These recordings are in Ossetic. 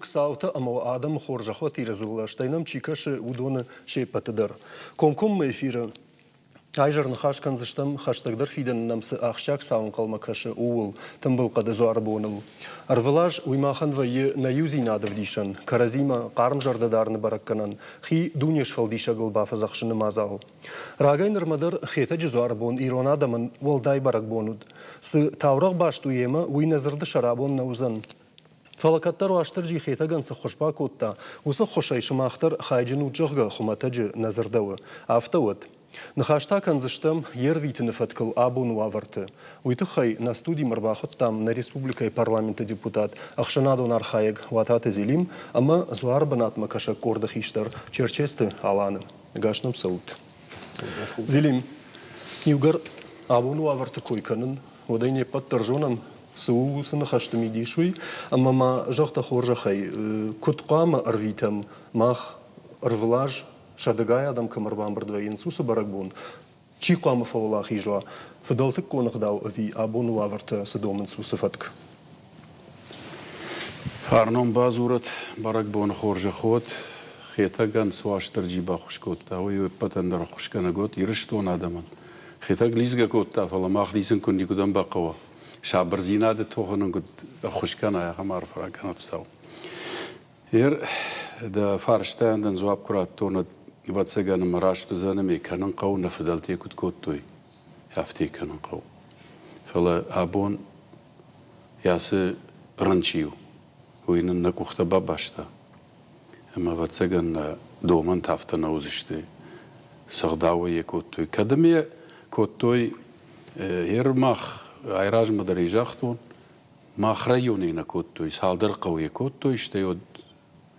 Ногцаутӕ ӕмӕ адӕмы хорзӕх уӕд Иры дзыллӕ, стӕй нӕм чи кӕсы, уыдоны се ппӕты дӕр. Комкоммӕ эфиры Айзӕр ныхас кӕндзыстӕм, хӕстӕгдӕр фидӕны нӕм цы ахсджиаг цау ӕнхъӕлмӕ кӕсы, ууыл, тымбыл хъӕды дзуары боныл. Ӕрвылаз уый махӕн вӕййы нӕ иудзинады ӕвдисӕн, кӕрӕдзимӕ хъарм зӕрдӕ дарыны бӕрӕггӕнӕн, хи дунесфӕлдисӕгыл бафӕдзӕхсыны мадзал. Рагӕй нырмӕ дӕр Хетӕджы дзуары бон ирон адӕмӕн уӕлдай бӕрӕгбон уыд. Цы таурӕгъ баст у йемӕ, уый нӕ дзырды сӕрабон нӕ уыдзӕн. Фӕлӕ кӕддӕр Уастырджи Хетӕгӕн цы ххуыс бакодта, уыцы ххуысӕй сымах дӕр хайджын ут, зӕгъгӕ, хуымӕтӕджы нӕ дзырдӕуы. Афтӕ уӕд. Ныхас та кӕндзыстӕм йе рвитыны фӕткыл абоны уавӕрты. Уый тыххӕй нӕ студимӕ ӕрбахуыдтам нӕ республикӕйы парламенты депутат, ӕхсӕнадон архайӕг Уататы Зелим ӕмӕ дзуары бынатмӕ кӕсӕг къорды хистӕр Черчесты Аланы. Ӕгас нӕм цӕут. Зелим, иугӕр абоны уавӕрты кой кӕнын, уӕд ӕй не ппӕт дӕр зонӕм, цы у уыцы ныхӕсты мидис, уый. Ӕмӕ ма зӕгъ дӕ хорзӕхӕй, куыд хъуамӕ ӕрвитӕм мах ӕрвылаз сӕдӕгай адӕм кӕм ӕрбамбырд вӕййынц, уыцы бӕрӕгбон? Чи хъуамӕ фӕуӕлахиз уа, фыдӕлтыккон ӕгъдау ӕви абоны уавӕртӕ цы домынц, уыцы фӕтк? Фарнон бадзурӕд, бӕрӕгбоны хорзӕх уӕд! Хетӕгӕн цы Уастырджи баххуыс кодта, уый ӕппӕтӕн дӕр ӕххуысгӕнӕг уӕд Ирыстоны адӕмӕн. Хетӕг лидзгӕ кодта, фӕлӕ мах лидзын куы никуыдӕм бахъӕуа. Сабырдзинады тохы нын куыд ӕххуыс кӕна, ахӕм арфӕ ракӕнӕд Хуыцау. Ер, дӕ фарстайӕн дын дзуапп куы радтон, уӕд, ӕвӕццӕгӕн, ӕмӕ раст уыдзӕн ӕмӕ кӕнын хъӕуы, нӕ фыдӕлтӕ куыд кодтой, афтӕ кӕнын хъӕуы. Фӕлӕ абон ацы рын чи у, уый нын нӕ къухтӕ бабаста. Ӕмӕ, ӕвӕццӕгӕн, нӕ домӕнтӕ афтӕ нӕ уыдзысты. Цы ӕгъдауӕй йӕ кодтой. Кӕд ӕм йӕ кодтой, ер мах айразмӕ дӕр ӕй загътон, мах районӕй нӕ кодтой, цалдӕр хъӕуы йӕ кодтой, стӕй уӕд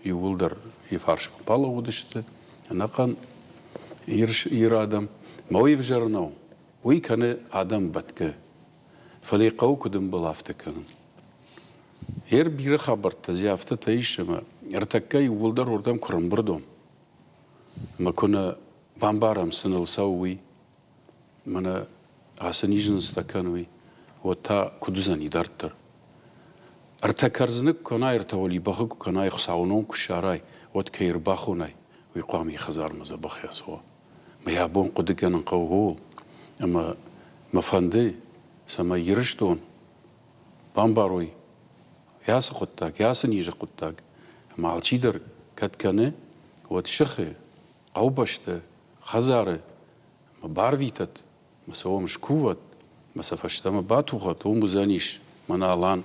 иууылдӕр йӕ фарсмӕ балӕууыдысты, ӕнӕхъӕн Ир адӕм. Мӕ уый ӕвзӕр нӕу. Уый кӕны адӕм бӕтгӕ. Фӕлӕ хъӕуы куыд ӕмбӕлы, афтӕ кӕнын. Ер бирӕ хабӕрттӕ дзы афтӕтӕ ис, ӕмӕ ӕртӕккӕ иууылдӕр уырдӕм куы рӕмбырд уӕм, ӕмӕ куы нӕ бамбарӕм, цы ныл цӕуы, уый, мӕнӕ ацы низ нын цытӕ кӕны, уый, уӕд та куыд уыдзӕни дарддӕр? Ӕртӕ кӕрдзыны куы кӕнай, ӕртӕ уӕлибӕхы куы кӕнай, Хуыцауы ном куы ссарай, уӕд кӕй ӕрбахонай, уый хъуамӕ йӕ хӕдзармӕ дзӕбӕхӕй ацӕуа. Мӕ йӕ бон хъуыды кӕнын хъӕуы ууыл, ӕмӕ мӕ фӕнды, цӕмӕй Ирыстон бамбарой ацы хъуыддаг, ацы низы хъуыддаг. Ӕмӕ алчидӕр кӕд кӕны, уӕд сыхы, хъӕубӕсты, хӕдзары ӕмӕ барвитӕд, ӕмӕ сӕ уым скувӕд, ӕмӕ сӕ фӕстӕмӕ батухӕд, уым уыдзӕнис мӕнӕ Алан,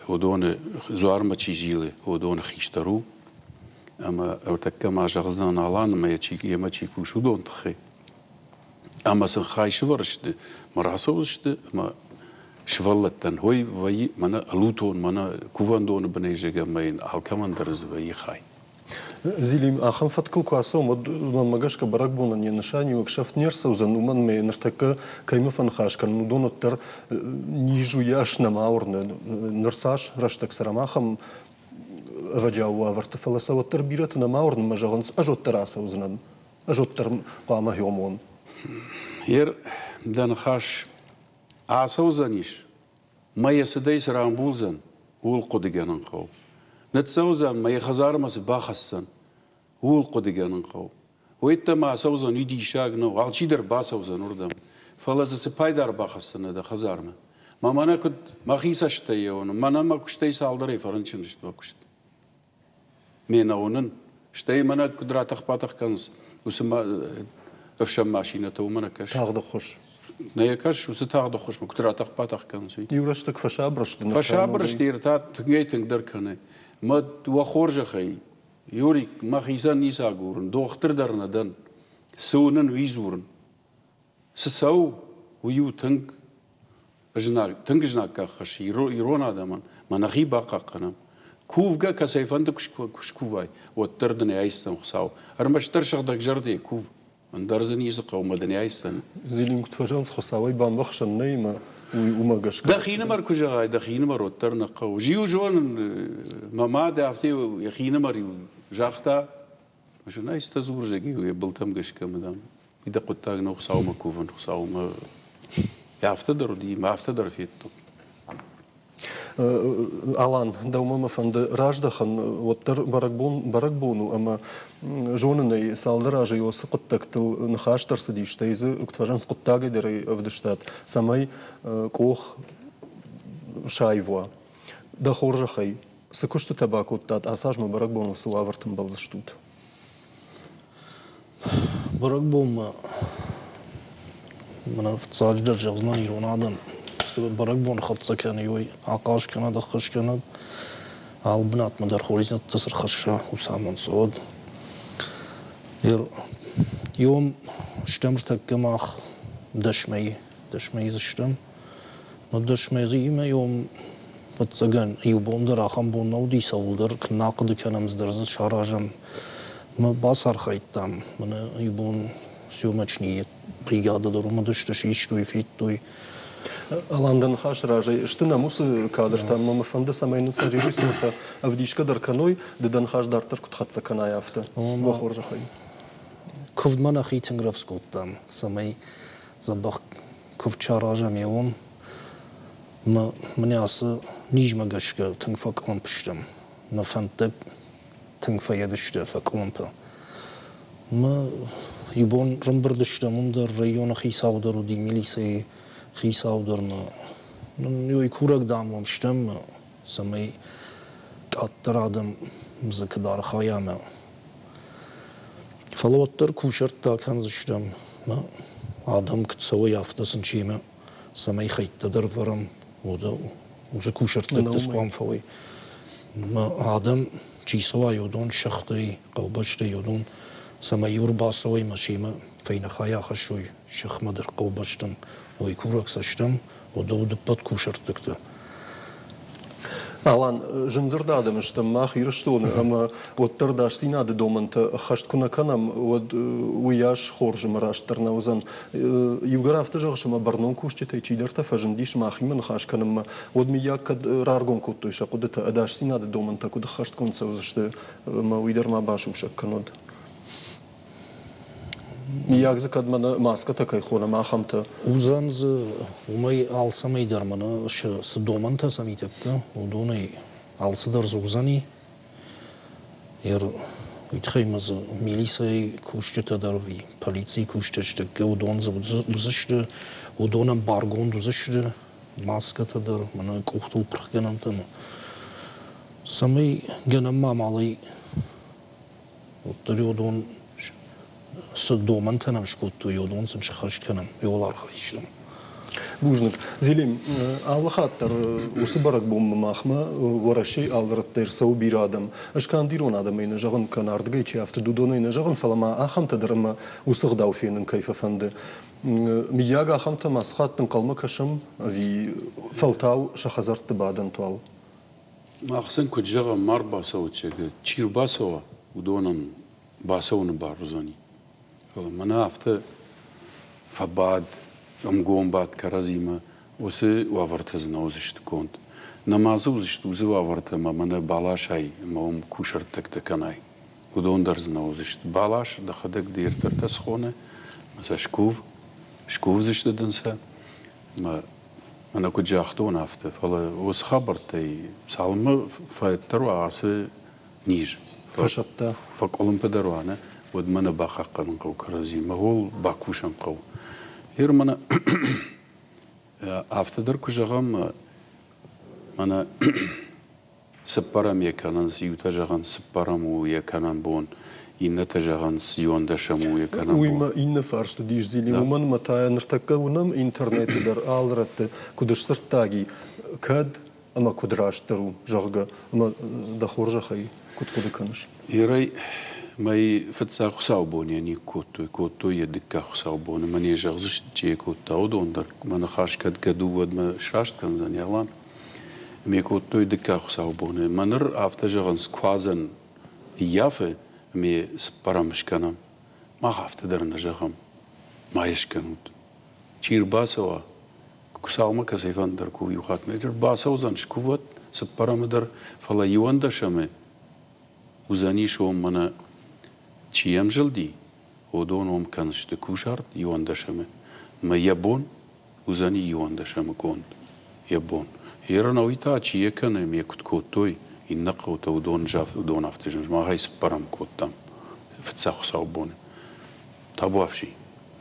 уыдоны дзуармӕ чи зилы, уыдоны хистӕр у. Ӕмӕ ӕртӕккӕ ма зӕгъдзынӕн Алан ӕмӕ йемӕ чи кусы, уыдон тыххӕй. Ӕмӕ сын хай сывӕрсты мӕ рацӕудзысты ӕмӕ сывӕллӕттӕн ой вӕййы мӕнӕ ӕлутон, мӕнӕ кувӕндоны бынӕй зӕгъӕм, ӕмӕ йын алкӕмӕн дӕр дзы вӕййы хай. Зелим, ахӕм фӕткыл куы ацӕуӕм, уӕд мӕнмӕ гӕсгӕ бӕрӕгбонӕн йӕ нысаниуӕг сӕфт не рцӕудзӕн, уымӕн ӕмӕ ныртӕккӕ кӕимӕ фӕныхас кӕнын, уыдон уӕддӕр низ уыйас нӕма уырны. Ныр цас рӕстӕг цӕрӕм ахӕм ӕвӕджиауы уавӕрты, фӕлӕ сӕ уӕддӕр бирӕты нӕма уырны ӕмӕ зӕгъынц, ӕз уӕддӕр ацӕудзынӕн, ӕз уӕддӕр хъуамӕ хиомон. Ер, дӕ ныхас ацӕудзӕнис Мӕ йӕ цыдӕй цы рамбулдзӕн, ууыл хъуыдыгӕнын хъӕуы. Ныццӕудзӕн, мӕ йӕ хӕдзармӕ цы бахӕсдзӕн, ууыл хъуыдыгӕнын хъӕуы. Уӕдта ма ацӕудзӕн, уый диссаг нӕу, алчидӕр бацӕудзӕн уырдӕм. Фӕлӕ дзы цы пайда ӕрбахӕсдзынӕ дӕ хӕдзармӕ? Мӕ мӕнӕ куыд мӕхи цӕстӕй йӕ уынын, мӕнӕ мӕ куыстӕй цалдӕрӕй фӕрынчын сты мӕ куыст. Ме нӕ уынын. Стӕй мӕнӕ куыд ратӕх-батӕх кӕнынц, уыцы ӕфсӕн машинӕтӕ, уымӕ нӕ кӕс. Тагъд ӕххуыс. Нӕ йӕ кӕс, уыцы тагъд ӕххуысмӕ куыд ратӕх-батӕх кӕнынц, уый. Иу рӕстӕг фӕсабыр сты. Фӕсабыр сты, та тынгӕй-тынгдӕр кӕны. Мӕ уӕ хорзӕхӕй, Юрик, мӕхицӕн ницы агурын, дохтыр дӕр нӕ дӕн. Цы уынын, уый дзурын. Цы цӕуы, уый у тынг знаг, тынг знаггаг хӕссы ирон адӕмӕн, мӕ нӕхи бахъахъхъӕнӕм. Кувгӕ кӕцӕйфӕнды куы скувай, уӕддӕр дын ӕй айсдзӕн Хуыцау. Ӕрмӕстдӕр сыгъдӕг зӕрдӕйы кув, ӕндӕр дзы ницы хъӕуы мӕ дын ӕй айсдзӕн. Зелим куыд фӕзӕгъынц, Хуыцауӕй бамбӕхсӕн нӕй ӕмӕ уый уымӕ гӕсгӕ. Дӕхинымӕр куы зӕгъай, дӕхинымӕр уӕддӕр нӕ хъӕуы. Зиу зонын, мӕ мад афтӕ йӕхинымӕр-иу загъта, Журналисттӕ дзурзӕг-иу йӕ былтӕм гӕсгӕ, мадам, уый дӕ хъуыддаг нӕу Хуыцаумӕ кувын, Хуыцаумӕ. Афтӕ дӕр уыди, афтӕ дӕр федтон. Алан, дӕумӕ мӕ фӕнды раздӕхын, уӕддӕр бӕрӕгбон бӕрӕгбон у ӕмӕ зонын ӕй, цалдӕр азы уыцы хъуыддӕгтыл ныхас дӕр цыдис, стӕй дзы куыд фӕзӕгъынц, хъуыддагӕй дӕр ӕй ӕвдыстат, цӕмӕй къох саив уа. Дӕ хорзӕхӕй, цы куыстытӕ бакодтат, ацы аз ма бӕрӕгбоныл цы уавӕрты ӕмбӕлдзыстут? Бӕрӕгбонмӕ мӕнӕ фыццаджыдӕр зӕгъдзынӕн ирон адӕм бӕрӕгбон хӕццӕ кӕной, ахъаз кӕнӕд, ӕххуыс кӕнӕд, алы бынатмӕ дӕр хорздзинӕдтӕ цы рхӕсса, уыцы амонд цӕуӕд. Иом стӕм ӕртӕккӕ мах дӕсмӕйы, дӕсмӕйы дзы стӕм. Дӕсмӕйы имӕ иом ӕвӕццӕгӕн, иу бон дӕр ахӕм бон нӕ уыди, цӕуылдӕр куы нӕ ахъуыды кӕнӕм, цыдӕр дзы саразӕм. Мӕ бацархайдтам, мӕнӕ иу бон съемочный бригада дӕр уым уыдысты, систой, федтой. Алан, дӕ ныхасы разӕй сты нӕм уыцы кадртӕ, ӕмӕ мӕ фӕнды, цӕмӕй нын сӕ режиссертӕ ӕвдисгӕ дӕр кӕной, ды дӕ ныхас дарддӕр куыд хӕццӕ кӕнай, афтӕ. Уӕ хорзӕхӕй. Куывдмӕ нӕхи тынг рӕвдз кодтам, цӕмӕй дзӕбӕх куывд саразӕм йе уым. Мӕнӕ ацы низмӕ гӕсгӕ тынг фӕкъуылымпы стӕм. Нӕ фӕндтӕ тынг фӕедысты, фӕкъуылымпы. Мӕ иу бон рымбырд стӕм, уым дӕр районы хицау дӕр уыди, милицӕйы хицау дӕр мӕ. Ой, курӕг, дам, уӕм стӕм, цӕмӕй къаддӕр адӕм дзы куыд архайа ӕмӕ. Фӕлӕ уӕддӕр кусӕрттӕ акӕндзыстӕм, адӕм куыд цӕуой, афтӕ сын чемӕ цӕмӕй хӕйттӕ дӕр вӕрӕм, уӕдӕ уыцы кусӕрттӕгты хъуамӕ фӕуой. Адӕм чи цӕуа, уыдон сыхтӕй, хъӕубӕстӕй, уыдон цӕмӕй иу ӕрбацӕуой ӕмӕ семӕ фӕйнӕ хайы ахӕссой сыхмӕ дӕр хъӕубӕстӕм, уый курӕг сӕ стӕм, уӕдӕ уыд ӕппӕт кусӕрттӕгтӕ. Алан, зындзырд адӕм стӕм мах Ирыстоны ӕмӕ уӕддӕр ӕдасдзинады домӕнтӕ ӕххӕст куы нӕ кӕнӕм, уӕд уыйас хорз ӕмӕ растдӕр нӕ уыдзӕн. Иугӕр афтӕ зӕгъыс, ӕмӕ бӕрнон кусджытӕй чидӕртӕ фӕзындис махимӕ ныхас кӕнынмӕ, уӕд мыййаг кӕд раргом кодтой сӕ хъуыдытӕ, ӕдасдзинады домӕнтӕ куыд ӕххӕстгонд цӕудзысты, ӕмӕ уый дӕр ма басусӕг кӕнод. Миййаг дзы кӕд мӕнӕ маскӕтӕ кӕй хонӕм, ахӕмтӕ? Уыдзӕн дзы уымӕй алцӕмӕй дӕр мӕнӕ цы домӕнтӕ сӕм и тӕккӕ, уыдонӕй алцыдӕр дзы уыдзӕни. Уый тыххӕй ма дзы милицӕйы кусджытӕ дӕр ӕви полицийы кусджытӕ тӕккӕ уыдон дзы уыдзысты, уыдонӕн баргонд уыдзысты маскӕтӕ дӕр, мӕнӕ къухтыл пырхгӕнӕнтӕ. Цӕмӕй гӕнӕн ма амалӕй Уӕддӕр уыдон цы домӕнтӕ нӕм скодтой, уыдон сын сӕххӕст кӕнӕм, иуыл архайдзыстӕм. Бузныг. Зелим, алы хатт дӕр уыцы бӕрӕгбонмӕ махмӕ Уӕрӕсейы алы рӕттӕй ӕрцӕуы бирӕ адӕм. Ӕз канд ирон адӕмӕй нӕ зӕгъын, кӕнӕ ардыгӕй чи афтыд, уыдонӕй нӕ зӕгъын, фӕлӕ ма ахӕмтӕ дӕр ӕмӕ уыцы ӕгъдау фенын кӕй фӕфӕнды. Мыййаг ахӕмтӕм ацы хатт ӕнхъӕлмӕ кӕсӕм ӕви фӕлтау сӕ хӕдзӕртты бадӕнт уал? Мах сын куыд зӕгъӕм, ма рбацӕуӕд, зӕгъгӕ, чи рбацӕуа, уыдонӕн бацӕуыны бар уыдзӕни. Фӕлӕ мӕнӕ афтӕ фӕбад, ӕмгом бад кӕрӕдзимӕ, уыцы уавӕртӕ дзы нӕ уыдзысты конд. Нӕма дзы уыдзысты уыцы уавӕртӕ ӕмӕ мӕнӕ бӕласӕй ӕмӕ уым кусӕрттӕгтӕ кӕнай. Уыдон дӕр дзы нӕ уыдзысты. Бӕлас дӕхӕдӕг де ртӕртӕ схоны, ӕмӕ сӕ скув, скувдзысты дын сӕ, ӕмӕ мӕнӕ куыд загътон, афтӕ. Фӕлӕ уыцы хабӕрттӕй цалынмӕ фӕддӕр уа ацы низ, фӕсӕтта, фӕкъуылымпыдӕр уа, нӕ, уӕдмӕ нӕ бахъахъхъӕнын хъӕуы кӕрӕдзи, мӕгъуыл бакусын хъӕуы. Ер мӕнӕ афтӕ дӕр куы зӕгъӕм, мӕнӕ Цыппӕрӕм йӕ кӕнынц, иутӕ зӕгъынц, цыппӕрӕм у йӕ кӕнӕн бон, иннӕтӕ зӕгъынц, иуӕндӕсӕм у йӕ кӕнӕн бон. Уый ма иннӕ фарст уыдис, Зили, уымӕн ӕмӕ та ныртӕккӕ уынӕм интернеты дӕр алы рӕтты, куыд сдзырддаг и, кӕд ӕмӕ куыд растдӕр у, зӕгъгӕ, ӕмӕ дӕ хорзӕхӕй куыд хъуыды кӕныс? Ирӕй мӕй фыццаг хуыцаубон йӕ никкодтой, кодтой йӕ дыккаг хуыцаубон ӕмӕ не зӕгъдзысты, чи йӕ кодта, уыдон дӕр. Мӕ ныхас кӕд гӕды у, уӕд мӕ сраст кӕндзӕн Алан. Ме кодтой дыккаг хуыцаубоны. Мӕ ныр афтӕ зӕгъынц, куадзӕн ййафы ме цыппӕрӕм скӕнӕм. Мах афтӕ дӕр нӕ зӕгъӕм, ма йӕ скӕнут. Чи рбацӕуа, Хуыцаумӕ кӕцӕйфӕнды дӕр кув иу хатт ӕрбацӕудзӕн, скувӕд цыппӕрӕмы дӕр, фӕлӕ иуӕндӕсӕмы уыдзӕнис уым мӕнӕ чи йӕм зылди, уыдон уым кӕндзысты кусарт иуӕндӕсӕмы. Мӕ йӕ бон уыдзӕни иуӕндӕсӕмы конд йӕ бон. Ерынауи та чи йӕ кӕны, ме куыд кодтой, иннӕ хъӕутӕ уыдон, уыдон афтӕ зын, махӕй цыппӕрӕм кодтам фыццаг хуыцаубоны. Табуафси,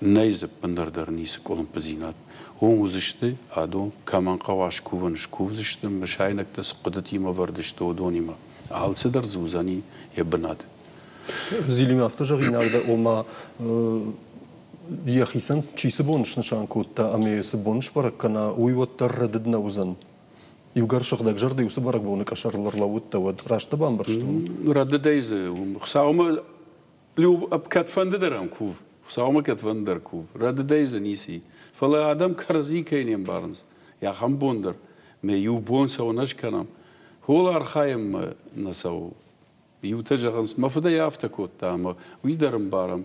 нӕй дзы ӕппындӕр дӕр ницы къуылымпыдзинад. Уым уыдзысты адон, кӕмӕн хъӕуа скувын, скувдзысты, мысайнӕгтӕ цы хъуыдытимӕ вӕрд сты, уыдонимӕ. Алцыдӕр дзы уыдзӕни йӕ бынаты. Зилин афтӕ зӕгъинаг дӕ, ома йӕхицӕн чи цы бон снысан кодта ӕмӕ цы бон сбӕрӕг кӕна, уый уӕддӕр рӕдыд нӕ уыдзӕн. Иугӕр сыгъдӕгзӕрдӕ уыцы бӕрӕгбоны къӕсӕрыл ӕрлӕууыдтӕ, уӕд раст дӕ бамбӕрстон? Рӕдыдӕй дзы Хуыцаумӕ кӕдфӕнды дӕр ӕм кув, Хуыцаумӕ кӕдфӕнды дӕр кув, рӕдыдӕй дзы ницы и. Фӕлӕ адӕм кӕрӕдзи кӕй не мбарынц, ахӕм бон дӕр мӕ иу бон цӕуын ӕз кӕнӕм, хол архайӕм нӕ цӕуы. Иутӕ зӕгъынц, мӕ фыд ӕй афтӕ кодта ӕмӕ уый дӕр ӕмбарӕм.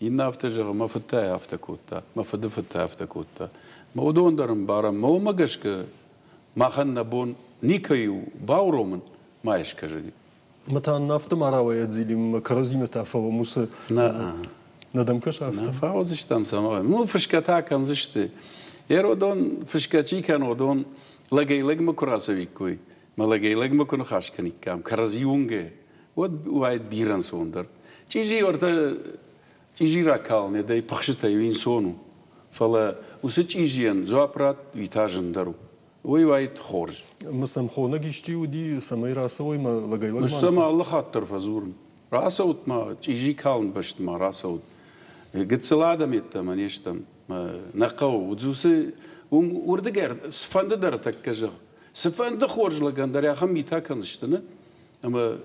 Иннӕ афтӕ зӕгъы, мӕ фыд та афтӕ кодта, мӕ фыды фыд та афтӕ кодта. Мӕ уыдон дӕр ӕмбарӕм. Мӕ уымӕ гӕсгӕ махӕн нӕ бон никӕй у бауромын, ма йӕ скӕсӕг. Мӕ та афтӕ ма рауайӕд Зилиммӕ, кӕрӕдзимӕ та фӕуӕм уыцы Нӕ. Нӕ дӕм кӕсы афтӕ? Нӕ фӕуыдзыстӕм цӕмӕй. Ну, фысгӕ та кӕндзысты. Еродон фысгӕ чи кӕны, уыдон лӕгӕй-лӕгмӕ куы рацӕуиккой, мӕ лӕгӕй-лӕгмӕ куы ныхас кӕниккам, кӕрӕдзи уынгӕ, уӕд уаид бирӕ ӕнцондӕр. Чъизи уӕртӕ чъизи ракалын дӕй пыхсытӕй ӕнцон у, фӕлӕ уыцы чъизийӕн дзуапп ратт, уый та зындӕр у. Уый уаид хорз. Ӕмӕ сӕм хонӕг исчи уыди, цӕмӕй рацӕуой мӕ лӕгӕй-лӕгмӕ? Сӕм алы хатт дӕр фӕдзурын. Рацӕут ма, чъизи калын бӕсты ма рацӕут. Гыццыл адӕм йеддӕмӕ не стӕм. Нӕ хъӕуы. Уыцы уым уырдыгӕй цыфӕнды дӕр тӕккӕ зӕгъ. Цыфӕнды хорз лӕгӕн дӕр ахӕм митӕ кӕндзысты, нӕ? Ӕмӕ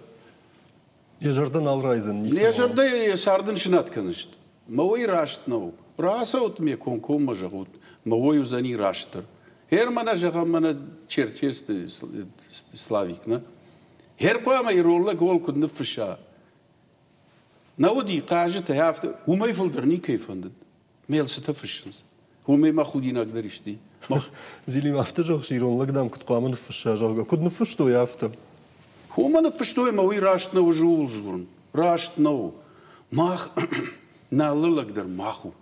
йӕ зӕрдӕ нал райдзӕн. Йӕ зӕрдӕ йӕ цард ын сынад кӕндзысты. Мӕ уый раст нӕу. Рацӕут ме комкоммӕ зӕгъут, мӕ уой уыдзӕни растдӕр. Гъер мӕнӕ зӕгъӕм, мӕнӕ Черчесты Славик, нӕ? Гъер хъуамӕ ирон лӕг ол куыд ныффысса? Нӕ уыди хъазытӕ афтӕ, уымӕй фылдӕр никӕй фӕндыд. Мелсытӕ фыссынц. Уымӕй ма худинаг дӕр исти. Зилим афтӕ зӕгъыс, ирон лӕг дам куыд хъуамӕ ныффысса, зӕгъгӕ. Куыд ныффыстой афтӕ? Уымӕ ныффыстой ӕмӕ уый раст нӕу ӕз ууыл дзурын. Раст нӕу. Мах, нӕ алы лӕг дӕр мах у.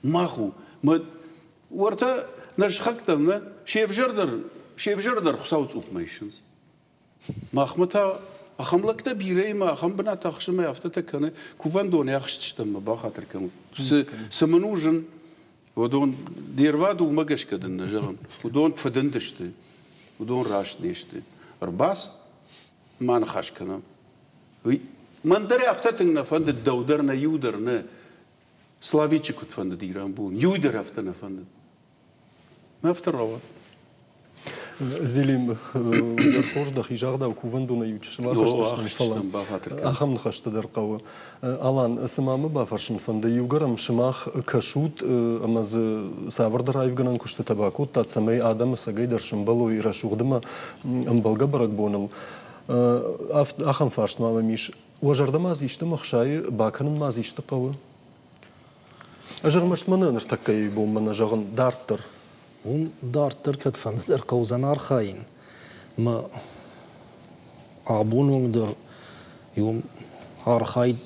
Мах у. Мӕ уӕртӕ нӕ сыхӕгтӕм нӕ се взӕрдӕр, се взӕрдӕр Хуыцауы цъупмӕ исынц. Махмӕ та ахӕм лӕгтӕ бирӕ ӕмӕ ахӕм бынат ахсы ӕмӕ афтӕтӕ кӕны. Кувӕндоны ӕхстыстӕм мӕ бахатыр кӕнут. Цы, цы мын у зын, уыдон де рвад уымӕ гӕсгӕ дын нӕ зӕгъын. Уыдон фыдынд сты, уыдон раст не сты. Ӕрбац, ма ныхас кӕнӕм. Уый мӕн дӕр афтӕ тынг нӕ фӕндыд, дӕу дӕр нӕ, иу дӕр нӕ. Славичы куыд фӕндыд Иран бон, иу дӕр афтӕ нӕ фӕндыд. Афтӕ рауад. Зелим, дӕр хорз дӕхи загъдау кувӕндонӕй иу чысыл ахызтыстӕм, фӕлӕ ахӕм ныхӕстӕ дӕр хъӕуы. Алан, цыма мӕ бафӕрсын фӕнды, иугӕр ӕм сымах кӕсут ӕмӕ дзы цавӕрдӕр аивгӕнӕн куыстытӕ бакодтат, цӕмӕй адӕм ӕцӕгӕйдӕр сӕмбӕлой рӕсугъд ӕмӕ ӕмбӕлгӕ бӕрӕгбоныл. Ахӕм фарст ма мӕм ис. Уӕ зӕрдӕмӕ дзы исты мӕхсайы, бакӕнын ма дзы исты хъӕуы? Ӕз ӕрмӕст мӕнӕ ныртӕккӕйы бонмӕ нӕ зӕгъын, дарддӕр. Уым дарддӕр кӕдфӕндыдӕр хъӕудзӕн архайын. Мӕ абон онг дӕр иу архайд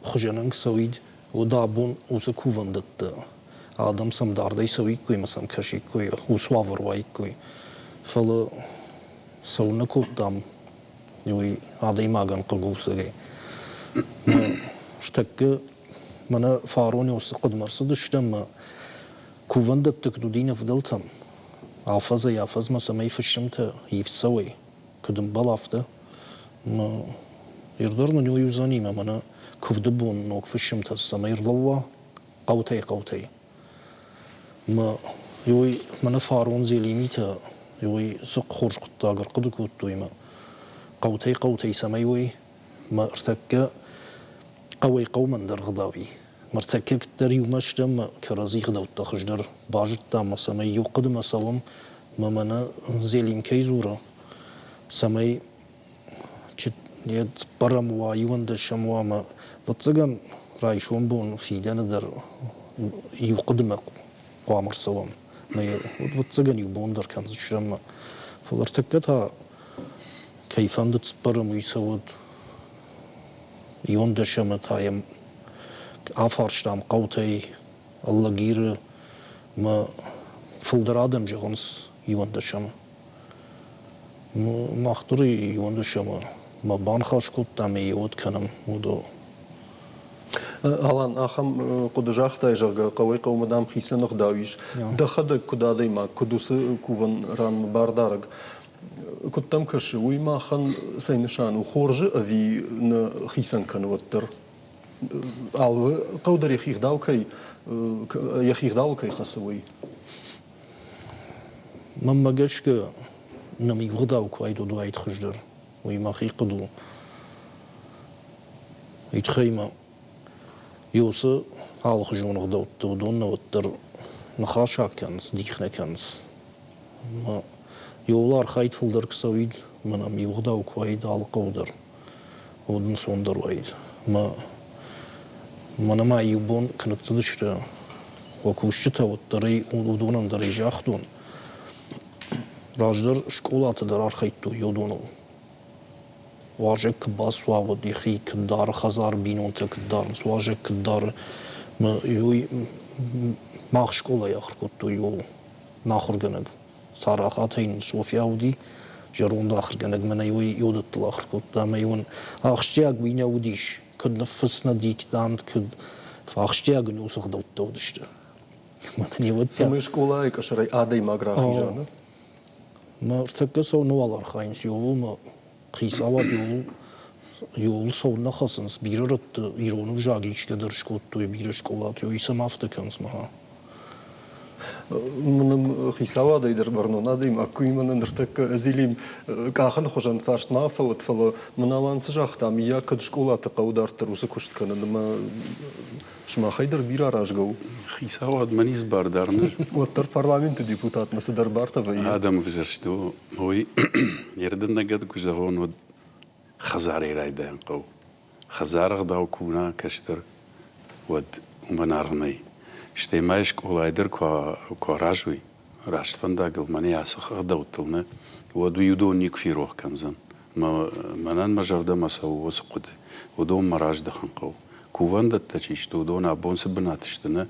хуызӕнӕн цӕуид, уӕд абон уыцы кувӕндӕттӕ адӕм сӕм дардӕй цӕуиккой ӕмӕ сӕм кӕсиккой, уыцы уавӕр уаиккой. Фӕлӕ цӕуылнӕ кодтам, уый адӕймагӕн хъыг у цӕгӕй. Стӕккӕ Мӕнӕ фароны уыцы хъуыдымӕ ӕрцыдыстӕм ӕмӕ кувӕндӕтты куыд уыди нӕ фыдӕлтӕм, афӕдзӕй-афӕдзмӕ цӕмӕй фысымтӕ ивд цӕуой, куыд ӕмбӕлы, афтӕ. Ӕмӕ ир дӕр нын уый уыдзӕни ӕмӕ мӕнӕ куывды бон ног фысымтӕ цӕмӕй ӕрлӕууа хъӕутӕй-хъӕутӕй. Ӕмӕ уый мӕнӕ фарон Зелимитӕ уый цы хорз хъуыддаг ӕрхъуыды кодтой ӕмӕ хъӕутӕй-хъӕутӕй цӕмӕй уой, мӕ ӕртӕккӕ хъӕуӕй-хъӕумӕ ӕндӕр ӕгъдау и. Ныртӕккӕ куыддӕр иумӕ стӕм ӕмӕ кӕрӕдзи ӕгъдӕуттӕ хуыздӕр базыдтам ӕмӕ цӕмӕй иу хъуыдымӕ цӕуӕм, ӕмӕ мӕнӕ Зелим кӕй дзуры, цӕмӕй йӕ цыппӕрӕм уа, иуӕндӕсӕм уа ӕмӕ, ӕвӕццӕгӕн, райсом бон фидӕны дӕр иу хъуыдымӕ хъуамӕ рцӕуӕм. Ӕмӕ йӕ, ӕвӕццӕгӕн, иу бон дӕр кӕндзыстӕм. Фӕлӕ ӕртӕккӕ та кӕй фӕнды цыппӕрӕм, уый цӕуӕд. Иуӕндӕсӕмы та йӕм афарстам хъӕутӕй Алагиры мӕ фылдӕр адӕм зӕгъынц иуӕндӕсӕмы. Мах дӕр иуӕндӕсӕмы мӕ баныхас кодтам ӕмӕ йе кӕнӕм, уыдо. Алан, ахӕм хъуыды загътай, зӕгъгӕ, хъӕуӕй хъӕумӕ, дам, хицӕн ӕгъдау ис. Дӕхӕдӕг куыд адӕймаг, куыд уыцы кувӕн ранмӕ бардарӕг, куыд дӕм кӕсы, уый махӕн цӕй нысан у, хорзы ӕви нӕ хицӕн кӕны уӕддӕр? Алы хъӕу дӕр йӕхи гъдау кӕй, йӕхи гъдауыл кӕй хӕцы, уый. Мӕнмӕ гӕсгӕ нӕм ивгъуыдау куы уаид, уӕд уаид хуыздӕр. Уый мӕхи хъуыды у. Уый тыххӕй ма уыцы алыхуызон ӕгъдӕутты уыдон нӕ уӕддӕр ныхасаг кӕнынц, дих нӕ кӕнынц. Ӕмӕ иууыл архайд фылдӕр куы цӕуид, ӕмӕ нӕм ивгъуыдау куы уаид алы хъӕуы дӕр, уӕд ӕнцондӕр уаид. Ӕмӕ мӕнӕ ма иу бон куы ныццыдысты уӕ кусджытӕ, уӕддӕр ӕй уыдонӕн дӕр ӕй загътон. Раздӕр скъолаты дӕр архайдтой уыдоныл. Уазӕг куы бацуа, уӕд йӕхи куыд дары хӕдзар, бинонтӕ куыд дарынц, уазӕг куыд дары. Уый мах скъолайы ахуыр кодтой иууыл нӕ ахуыргӕнӕг. Царахатӕй нын Софья уыди, зӕронд ахуыргӕнӕг мӕнӕ уый йодӕттыл ахуыр кодта ӕмӕ иу ын ахсджиаг уый нӕ уыдис, куыд ныффысс нӕ диктант, куыд ахсджиаг ын уыцы ӕгъдӕуттӕ уыдысты. Цӕмӕй скъолайы къӕсӕрӕй адӕймаг рахиза, нӕ? Мӕ ӕртӕккӕ цӕуыннӕуал архайынц, иууыл мӕ хицауад иууыл иууыл цӕуылнӕ хӕцынц, бирӕ рӕтты ирон ӕвзаг исгӕ дӕр скодтой, бирӕ скъолаты, уый сӕм афтӕ кӕнынц мӕ. Мын хицауадӕй дӕр бӕрнон адӕймаг куы и мӕнӕ ныртӕккӕ Зелим къахыны хуызӕн фарст ма фӕуӕд, фӕлӕ мын Алан цы загъта, миййаг кӕд скъолаты хъӕуы дарддӕр уыцы куыст кӕнын ӕмӕ Сымахӕй дӕр бирӕ аразгӕ у. Хицауадмӕ ницы бар дӕр нӕ. Уӕддӕр парламенты депутатмӕ цыдӕр бартӕ вӕййы. Адӕмы взӕрсты уый ӕрдыннӕгӕд куы зӕгъон, уӕд хӕдзарӕй райдайын хъӕуы. Хӕдзары ӕгъдау куы уына кӕстӕр, уӕд уымӕн аргъ нӕй. Стӕй ма скъолайы дӕр куы аразой, раст фӕндагыл мӕнӕ ацы ӕгъдӕуттыл нӕ, уӕд уый уыдон никуы ферох кӕндзӕн. Мӕнӕн мӕ зӕрдӕмӕ цӕуы уыцы хъуыды. Уыдонмӕ раздӕхын хъӕуы. Кувӕндӕттӕ чи сты, уыдон абон цы бынаты сты, нӕ?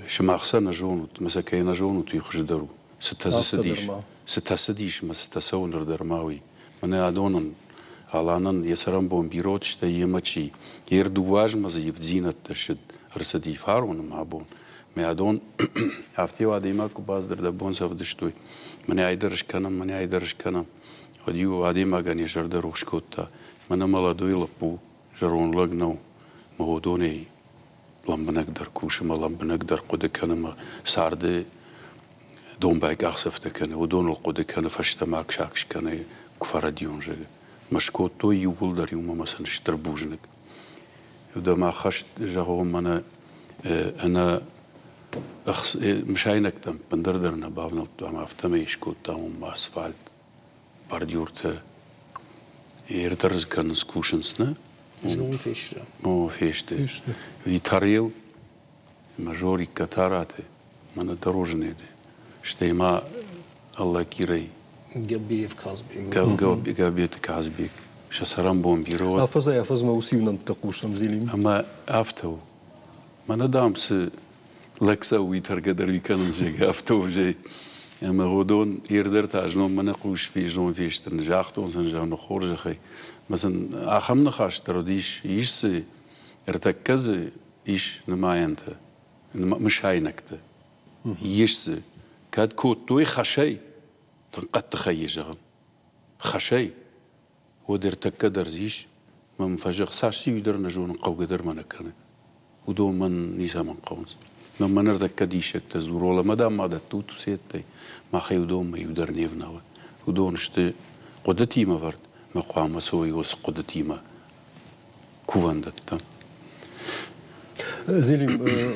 Сымах сӕ нӕ зонут, мӕ сӕ кӕй нӕ зонут, уый хуыздӕр у. Цытӕ дзы цыдис, цытӕ цыдис мӕ цытӕ цӕуы ныр дӕр ма уый. Мӕнӕ адонӕн, Аланӕн йӕ цӕрӕнбон бирӕ уыд, стӕй йемӕ чи, йе рдыууӕ азмӕ дзы ивддзинӕдтӕ ссыд, ӕрцыди фарон ӕмӕ абон. Мӕ адон афтӕ адӕймаг куы баздӕр, дӕ бон сӕвдыстой. Мӕнӕ ай дӕр скӕнӕм, мӕнӕ ай дӕр скӕнӕм. Уӕд-иу адӕймагӕн йӕ зӕрдӕ рухс кодта. Мӕнӕ молодой лӕппу, зӕронд лӕг нӕу, мӕ уыдонӕй лӕмбынӕгдӕр кусы мӕ лӕмбынӕгдӕр хъуыды кӕны мӕ царды домбай къахдзӕфтӕ кӕны, уыдоныл хъуыды кӕны, фӕстӕмӕ саг скӕны, куы фӕрӕдион зӕгъы. Мӕ скодтой иууылдӕр иумӕ мӕ сын стыр бузныг. Дӕ мӕ хӕст зӕгъон мӕнӕ ӕнӕ мысайнӕгтӕм ӕппындӕр дӕр нӕ бавнӕлдтам, афтӕмӕй скодтам уым асфальт, бордюртӕ. Ӕрдӕр кӕнынц, кусынц, нӕ? Знон фесты. О, фесты. Витарел, мажорик Катараты, мӕнӕ дорожныйы, стӕй ма Аллакирӕй. Габеев Казбек. Габеты Казбек. Сӕ цӕрӕнбон бирӕ уӕд. Афӕдзӕй-афӕдзмӕ уыцы иу нӕмттӕ хъусӕм, Зелим. Ӕмӕ афтӕ у. Мӕнӕ, дам, цы лӕг цӕуы, уый тӕргӕ дӕр уый кӕнынц, зӕгъгӕ, афтӕ у, зӕй. Ӕмӕ уыдон ирдӕр та знон мӕнӕ хъус знон фесты, загътон сын, зӕгъын, хорзӕхӕй. Мӕ сын ахӕм ныхас дӕр уыдис, ис дзы, ӕртӕккӕ дзы ис нымайӕнтӕ, мысайнӕгтӕ. Ис дзы, кӕд кодтой хӕсӕй, тынг хъӕддыхӕй йӕ зӕгъын, хӕсӕй, уӕд ӕртӕккӕ дӕр дзы ис, мӕм фӕзӕгъ, цас иу дӕр нӕ зонын, хъӕугӕ дӕр мӕ нӕ кӕны. Уыдон мӕн ницӕмӕн хъӕуынц. Мӕн мӕ ныртӕккӕ диссӕгтӕ дзурол ӕмӕ дам ма дӕттут уыцеттӕй, махӕй уыдонмӕ иу дӕр не вналы. Уыдон сты хъуыдытимӕ вӕрд, мӕ хъуамӕ цӕуой уыцы хъуыдытимӕ кувӕндӕттӕм. Зелим,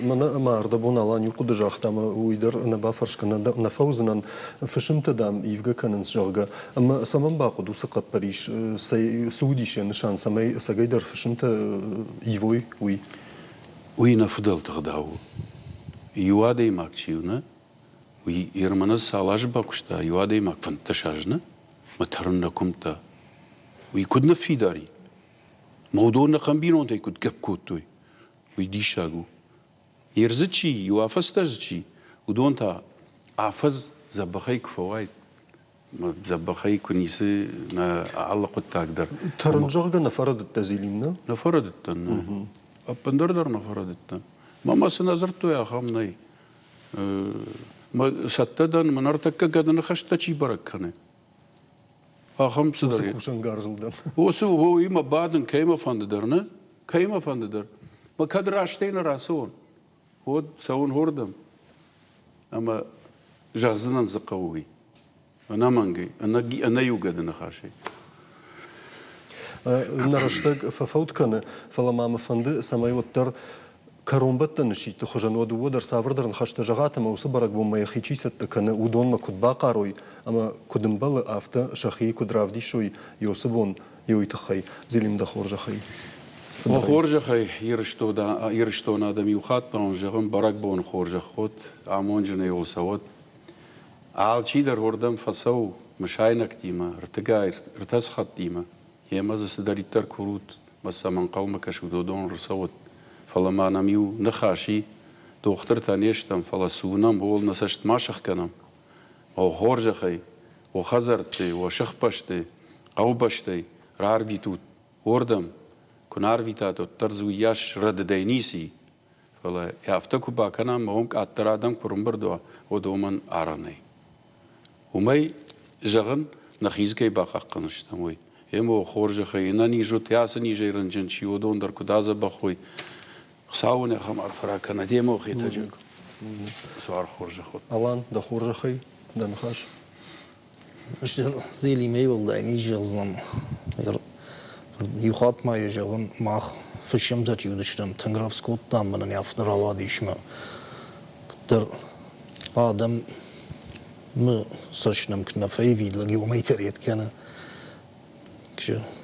мӕнӕ ӕмӕ ӕрдӕбон Алан иу хъуыды загъта ӕмӕ уый дӕр нӕ бафӕрсгӕ нӕ фӕуыдзынӕн. Фысымтӕ, дам, ивгӕ кӕнынц, зӕгъгӕ. Ӕмӕ цӕмӕн бахъуыд уыцы хъӕппӕрис? Цы уыдис йӕ нысан, цӕмӕй ӕцӕгӕйдӕр фысымтӕ ивой, уый? Уый нӕ фыдӕлты гъдау у. Иу адӕймаг чи у, нӕ, уый Ерманы цал азы бакуыста, иу адӕймаг 15 азы, нӕ? Мӕ тӕрын нӕ куымдта. Уый куыд ныффидар и? Мӕ уыдон нӕхъӕн бинонтӕй куыд гӕпп кодтой, уый диссаг у. Ердзы чи, иу афӕдзтӕ дзы чи, уыдон та афӕдз дзӕбӕхӕй куы фӕуаид. Дзӕбӕхӕй куы ницы нӕ алы хъуыддаг дӕр. Тӕрын, зӕгъгӕ, нӕ фӕрӕдыдтӕ Зелим, нӕ? Нӕ фӕрӕдыдтӕн, нӕ. Ӕппындӕр дӕр нӕ фӕрӕдыдтӕн. Мӕ цы нӕ дзырдтой, ахӕм нӕй. Мӕ цӕттӕ дӕн, мӕ ныртӕккӕ гӕды ныхӕстӕ чи бӕрӕг кӕны. Ахӕм цыдӕр. Уыцы кусӕнгарзыл дӕн. Уыцы уыимӕ бадын кӕимӕ фӕнды дӕр, нӕ? Кӕимӕ фӕнды дӕр. Мӕ кӕд рӕстӕй нӕ рацӕуон, уӕд цӕуын хордӕм. Ӕмӕ зӕгъдзынӕн дзы хъӕуы уый. Ӕнӕмӕнгӕй, ӕнӕиугӕды ныхасӕй. Нӕ рӕстӕг фӕфӕуд кӕны, фӕлӕ ма мӕ фӕнды, цӕмӕй уӕддӕр кӕронбӕттӕны сидты хуызӕн уӕ дыууӕ дӕр цавӕрдӕр ныхӕстӕ зӕгъат ӕмӕ уыцы бӕрӕгбонмӕ йӕхи чи цӕттӕ кӕны, уыдонмӕ куыд бахъарой ӕмӕ куыд ӕмбӕлы, афтӕ сӕхи куыд равдисой Иосы бон уый тыххӕй. Зелим, дӕ хорзӕхӕй. О хорзӕхӕй, Ирыстоны адӕм иу хатт ма уын зӕгъын, бӕрӕгбоны хорзӕх уӕд, амонджынӕй уыл цӕуӕд. Алчидӕр уырдӕм фӕцӕуы мысайнӕгтимӕ, ӕртыгай ӕртӕсхӕдтимӕ. Йемӕ дзы цыдӕриддӕр курут мӕ сӕм ӕнхъӕлмӕ кӕсут, уыдон ӕрцӕуӕд. Фӕлӕ ма нӕм иу ныхас и, дохтыртӕ не стӕм, фӕлӕ цы уынӕм, ууыл нӕ цӕст ма сыхгӕнӕм. О хорзӕхӕй, о хӕдзӕртты, о сыхбӕсты, хъӕубӕстӕй рарвитут уырдӕм. Куы нӕ арвитат, уӕддӕр дзы уыйас рӕдыдӕй ницы и. Фӕлӕ афтӕ куы бакӕнӕм, уым къаддӕр адӕм куы рымбырд уа, уӕд уымӕн аргъ нӕй. Уымӕй, зӕгъын, нӕхи дзы кӕй бахъахъхъӕндзыстӕм, уый. Емо хорзӕхӕй, ӕнӕниз ут, ацы низӕй рынчын чи, уыдон дӕр куыд адзӕбӕх уой. Хуыцау ын ахӕм арфӕ ракӕнӕд, емо Хетӕджы Суар хорзӕх уӕд. Алан, дӕ хорзӕхӕй, дӕ ныхас. Зелимӕ уӕлдай низ зӕгъдзынӕн. Иу хатт ма йӕ зӕгъын, мах фыссӕмтӕ чи уыдыстӕм, тынг рӕвдз кодтам, мӕнӕн афтӕ рауадис мӕ куыддӕр адӕм мы цӕст нӕм куы нӕ фӕивид, лӕг иумӕ тӕригъӕд кӕны.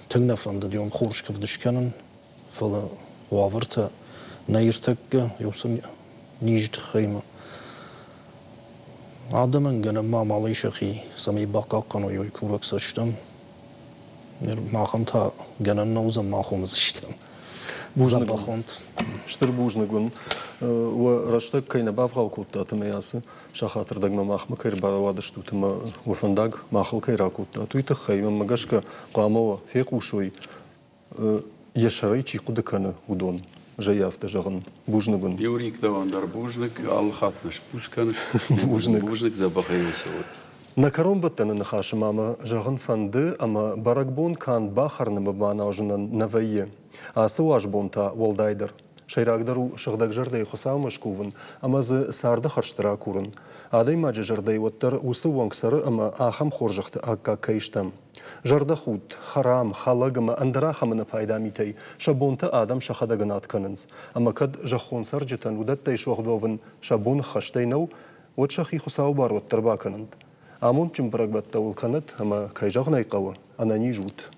Тынг нӕ фӕндыд йӕм хорз куывд скӕнын, фӕлӕ уавӕртӕ нӕ иртӕккӕ уыцы низы тыххӕй адӕмӕн гӕнӕн ма амалӕй сӕхи, цӕмӕй бахъахъхъӕной, уый курӕг сӕ стӕм. Ныр махӕн та гӕнӕн нӕ уыдзӕн, мах уындзыстӕм. Бузныг. Стыр бузныг уын, уӕ рӕстӕг кӕй нӕ бавгъау кодтат ӕмӕ ацы сахатырдӕгмӕ махмӕ кӕй ӕрбауадыстут ӕмӕ уӕ фӕндаг махыл кӕй ракодтат, уый тыххӕй. Мӕнмӕ гӕсгӕ, хъуамӕ уӕ фехъусой йӕ сӕрӕй чи хъуыды кӕны, уыдон. Зӕй афтӕ зӕгъын. Бузныг уын. Юрик, дӕуӕн дӕр бузныг. Алы хатт нӕ сбуц кӕныс. Бузныг. Бузныг дзӕбӕхӕй цӕуӕд. Нӕ кӕронбӕттӕны ныхасы ма мӕ зӕгъын фӕнды, ӕмӕ бӕрӕгбон канд бахӕрыны баназынӕн нӕ вӕййы. Ацы уазбон та уӕлдайдӕр. Сӕйрагдӕр у сыгъдӕг зӕрдӕйы Хуыцаумӕ скувын ӕмӕ дзы царды хӕрзты ракурын. Адӕймаджы зӕрдӕйы уӕддӕр уыцы уӕнг цӕры ӕмӕ ахӕм хорзӕхты аккаг кӕй стӕм. Зӕрдӕхудт, хӕрам, хӕлӕг ӕмӕ ӕндӕр ахӕм ӕнӕпайда митӕй сӕ бонтӕ адӕм сӕхӕдӕг ӕнад кӕнынц. Ӕмӕ кӕд зӕххон цӕрджытӕн уыдӕттӕй суӕгъд уӕвын сӕ бон ӕххӕстӕй нӕу, уӕд сӕхи Хуыцауы бар уӕддӕр бакӕнӕнт. Амондджын бӕрӕгбӕттӕ уыл кӕнӕд ӕмӕ, кӕй зӕгъын ӕй хъӕуы, ӕнӕниз ут.